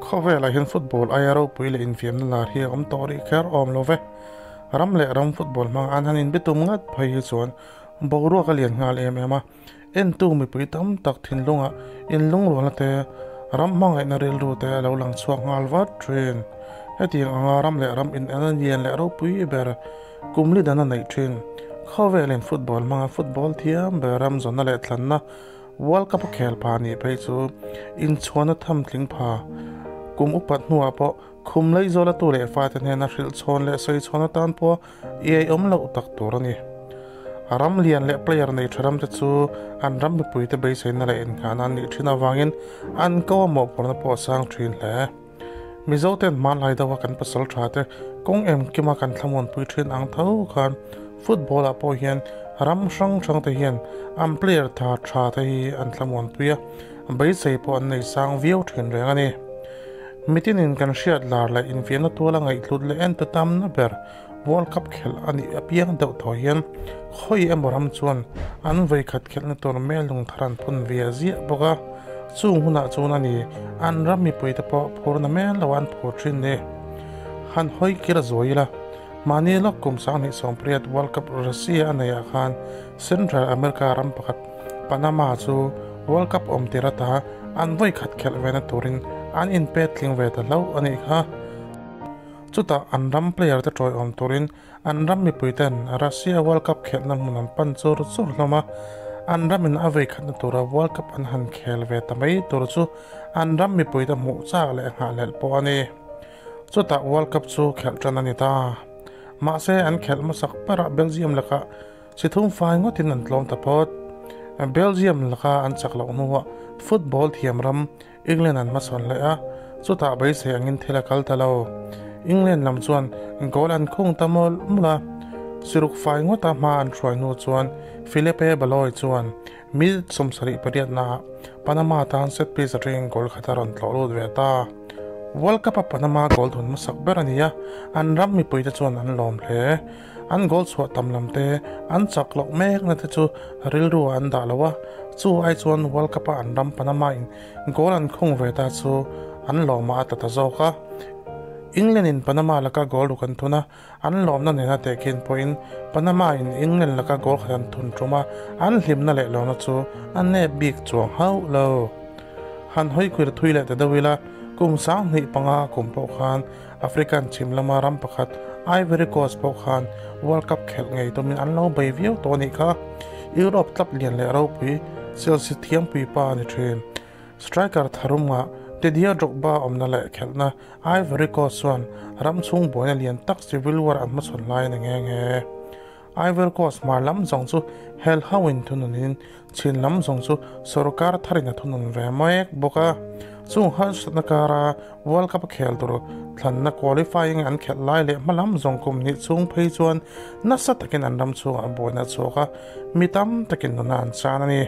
Khawvelah hian football aia ropui leh infiamna lar hi a awm tawh rih kher awm lo ve. Ram leh ram football hmang an han inbitum ngat phei hi chuan boruak a lian nghal em em a. Entu mipui tam tak thinlungah inlungrualna te, ram hmangaihna rilru te a lo lang chhuak nghal vat thin. Hetiang anga ram leh ram inelna lian leh ropui ber kum li dan a neih thin. Khawvelin football hmanga football thiam ber ram zawnna leh thlanna World Cup a khel pha nih phei chu inchhuahna tham tling pha. Kum upat hnuah pawh khum lei zawla tu leh fate hnena hrilh chhawn leh sawi chhawn atan pawh iai awm loh tak tur a ni. Ram lian leh player nei tha ramte chu an ram mipuite beiseina leh innghahna an nih thin avangin an ko a mawhphurhna pawh a sang thin hle. Mizoten hmanlai deuha kan pasal tha te kawng engkima kan thlamuanpui thin ang tho khan football ah pawh hian ram hrang hrang te hian an player tha tha te hi an thlamuanpui a, beisei pawh an nei sang viau thin reng a ni. Mitinin kan hriat lar leh infiamna tuala ngaihhlut leh en tu tamna ber World Cup khelh a nih apiang deuh tawh hian khawi emaw ram chuan an vawikhat khelhna tur mel lung thar an phun ve ziah bawk a, chung hunah chuan a ni an ram mipuite pawh phurna mel lo an phur thin ni. Han hawi kir a zuai ila, mahni lawk kum 2018 World Cup Russia a neihah khan Central America ram pakhat Panama chu World Cup awm tir ata an vawikhat khelh vena turin an inpet tling ve ta hlauh a nih kha. Chutah an ram player te tawiawm turin an ram mipui ten Russia World Cup khelhna hmun an pan chur chur hlawm a, an ramin a vei khatna tura World Cup an han khel ve ta mai tur chu an ram mipui te hmuh chak leh nghahhlelh pawh a ni. Chutah World Cup chu khelh tan a ni ta. Mahse an khelh hmasak berah Belgium lakah Si thum fai ngawtin an tlawm ta phawt. Belgium laka an chak loh hnuah football thiam ram England an hmachhawn leh a, chutah beisei angin thil a kal ta lo. England lam chuan goal an khung ta mawlh mawlh a, siruk fai ngawta hma an hruai hnu chuan Felipe Baloy chuan minute 78 naah Panama tan set piece atangin goal khat a rawn tlawh lut ve ta. World Cup-a Panama goal thun hmasak ber a ni a, an ram mipuite chuan an lawm hle. An goal chhuah tam lam te, an chak loh mekna te chu rilru ah an dah lo a, chu ai chuan World Cup a an ram Panama in goal an khung ve ta chu an lawmah a tla ta zawk a. England in Panama laka goal ruk an thun a, an lawmna nena tehkhin pawhin Panama in England laka goal khat an thun tum a, an hlimna leh lawmna chu a nep bik chuang hauh lo. Han hawi kuir thui leh ta deuh ila, kum 2005 kum pawh khan African chhim lama ram pakhat Ivory Coast pawh khan World Cup khelh ngei tumin an lo bei viau tawh a nih kha. Europe club lian leh ropui Chelsea thiampui pa a ni thin. Striker tharumah Didier Drogba awmna leh khelhna Ivory Coast chuan ram chhung buaina lian tak civil war an hmachhawn lai a ni nghe nghe. Ivory Coast hmar lam zawng chu hel hoin thununin Chin lam zawng chu sorkar tharin a thunun ve mek bawk a, chung harsatna kara World Cup a khel tur thlanna qualifying an khelh lai leh hma lam zawng kum hnih chhung phei chuan nasa takin an ram chhungah buaina a chhuak a, mi tam takin nuna an chan a ni.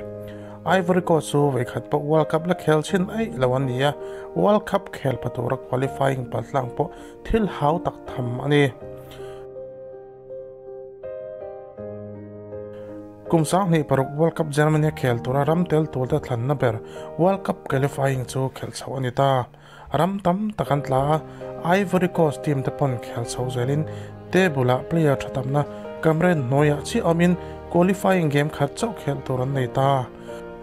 Ivory Coast chu vawikhat pawh World Cup la khel chhin aih lo an ni a, World Cup khel pha tura qualifying paltlang pawh thil hau tak tham a ni. Kum 2006 World Cup Germany a khel tura ram tel turte thlanna ber World Cup qualifying chu khelh chhoh a ni ta. Ram tam tak an tla a, Ivory Coast team te pawn khel chho zelin table ah player tha tamna Cameroon hnuaiah chiah awmin qualifying game khat chauh khelh tur an nei ta.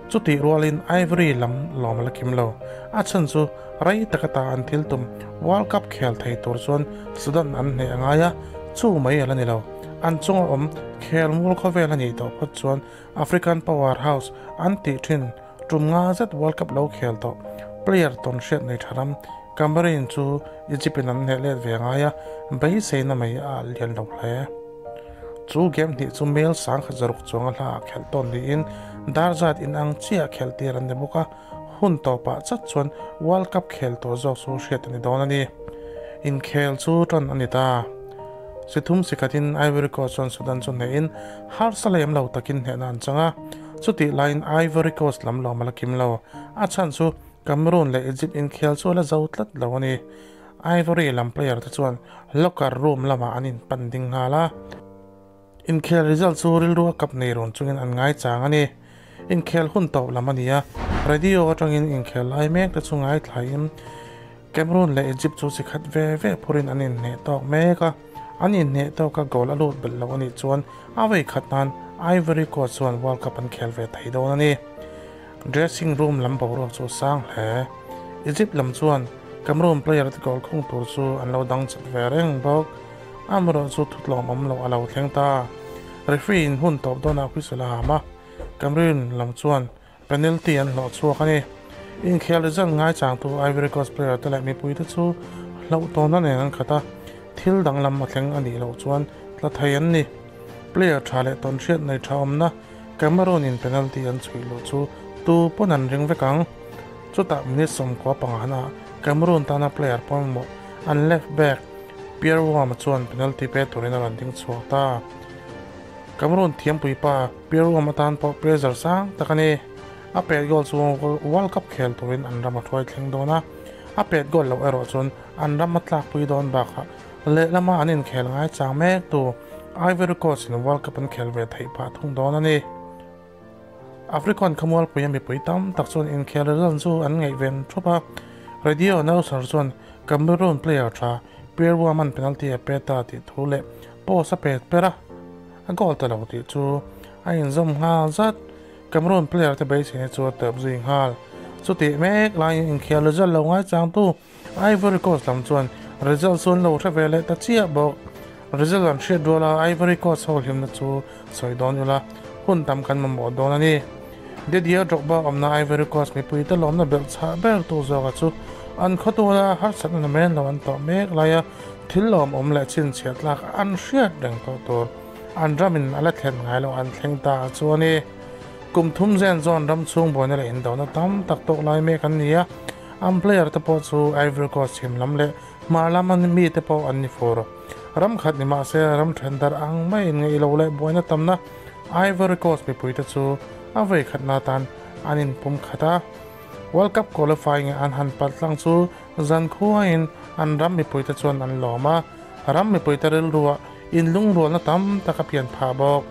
Chutih rualin Ivory lam lawm a la kim lo. A chhan chu rei taka ta an thil tum World Cup khel thei tur chuan Sudan an hneh a ngai a, chu mai a la ni lo. An chunga awm khel mul khawvel a nih tawh phawt chuan African Power House an tih thin tum nga zet World Cup lo khel tawh player tawn hriat nei tha ram Cameroon chu Egypt in an hneh let ve a ngai a, beiseina mai a lian lo hle. Chu game hnih chu mel 1600 chuang a hla ah khelh tawn niin dar zat inang chiah khelh tir an ni bawk a, hun tawpah chat chuan World Cup khel tawh zawk chu hriat a ni dawn a ni. Inkhel chu tan a ni ta. Si thum si khatin Ivory Coast chuan Sudan chu hnehin harsa lem lo takin hnehna an chang a, chutih laiin Ivory Coast lam lawm a la kim lo. A chhan chu Cameroon leh Egypt inkhel chu a la zo tlat lo a ni. Ivory lam player te chuan locker room lamah an inpan ding nghal a, inkhel result chu rilru a kap nei rawn chungin an ngaichang a ni. Inkhel hun tawp lam a ni a, radio atangin inkhel lai mek te chu ngaithlaiin Cameroon leh Egypt chu chi khat ve ve phurin an inhneh tawk mek a, an inhneh tawka goal a lut belh loh a nih chuan a vei khat nan Ivory Coast chuan World Cup an khel ve thei dawn a ni. Dressing room lam boruak chu a sang hle. Egypt lam chuan Cameroon player te goal khung tur chu an lo dang chat ve reng bawk. Amaherawh chu thutlawm awm loh a lo thleng ta. Referee in hun tawp dawnah whistle a ham a, Cameroon lam chuan Penalty an hlawh chhuak a ni. Inkhel result ngaichangtu Ivory Coast player te leh mipuite chu hlauhtawnna nen an khat a, thil danglam a thleng a nih loh chuan tla thei an ni. Player tha leh tawnhriat nei tha awmna Cameroon in penalty an chhuih luh chu tu pawn an ring vek ang. Chutah minute 15 ah Cameroon tana player pawimawh an left back Pierre Wama chuan penalty pe turin a rawn ding chhuak ta. Cameroon thiampui pa Pierre Wama atan pawh pressure sang tak a ni. A pet goal chu World Cup khel turin an ram a hruai thleng dawn a, a pet goal loh erawh chuan an ram a tlakpui dawn bakah lehlama an inkhel ngai chang mek tu Ivory Coast in World Cup an khel ve theih phah thung dawn a ni. African khawmualpuia mipui tam tak chuan inkhel result chu an ngaihven thup a, radio announcer chuan Cameroon player tha Pierre Wama-a'n penalty a pe ta tih thu leh post a pet per a, a goal ta lo tih chu a inzawm nghal zat. Cameroon player te beiseina chu a tawp zui nghal. Chutih mek laiin inkhel result lo ngaichangtu Ivory Coast lam chuan result chu an lo hre ve leh ta chiah bawk. Result an hriat ruala Ivory Coast ho hlimna chu sawi dawn ula, hun tam kan mamawh dawn a ni. Didier Drogba awmna Ivory Coast mipuite lawmna belh chhah ber tu zawka chu an khawtuala harsatna namen lo an tawh mek laia thil lawmawm leh chhinchhiah tlak an hriat reng tawh tur an ramin a la thlen ngai loh an thleng ta a chu a ni. Kum thum zen zawn ram chhung buaina leh indona tam tak tawk lai mek an ni a. An player te pawh chu Ivory Coast chhim lam leh hmar lama mi te pawh an ni fur. Ram khat ni mahse ram then darh ang maiin ngaih lo leh buaina tamna Ivory Coast mipui te chu a vei khatna atan an inpum khat a. World Cup qualifying an han palh tlang chu zan khuaiin an ram mipui te chuan an lawm a, ram mipui te rilruah inlungrualna tam tak a pian phah bawk.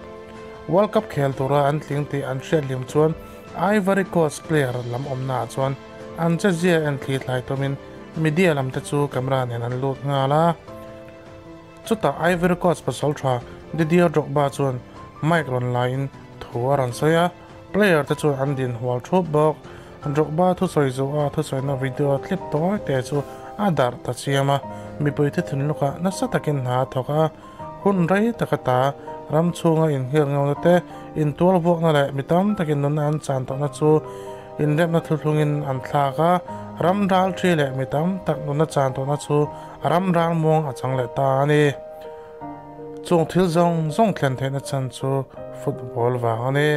World Cup khel tura an tling tih an hriat hlim chuan Ivory Coast player lam awmnaah chuan an chezia en thli thlai tumin media lam te chu camera nen an lut nghal a. Chutah Ivory Coast pasal tha Didier Drogba chuan mic rawn laiin thu a rawn sawi a, player te chuan an din hual thup bawk. Drogba thusawi zawh a thusawina video clip tawi te chu a darh ta chiam a, mipui te thinlukah nasa takin hna a thawk a. Hun rei taka ta ram chhunga inhnial ngauna te, intual vuakna leh mi tam takin nunna an chan tawhna chu inremna thuthlungin an thlak a, ram ral thi leh mi tam tak nunna chan tawhna chu ram ral muang a chang leh ta a ni. Chung thil zawng zawng thlen theihna chan chu football vang a ni.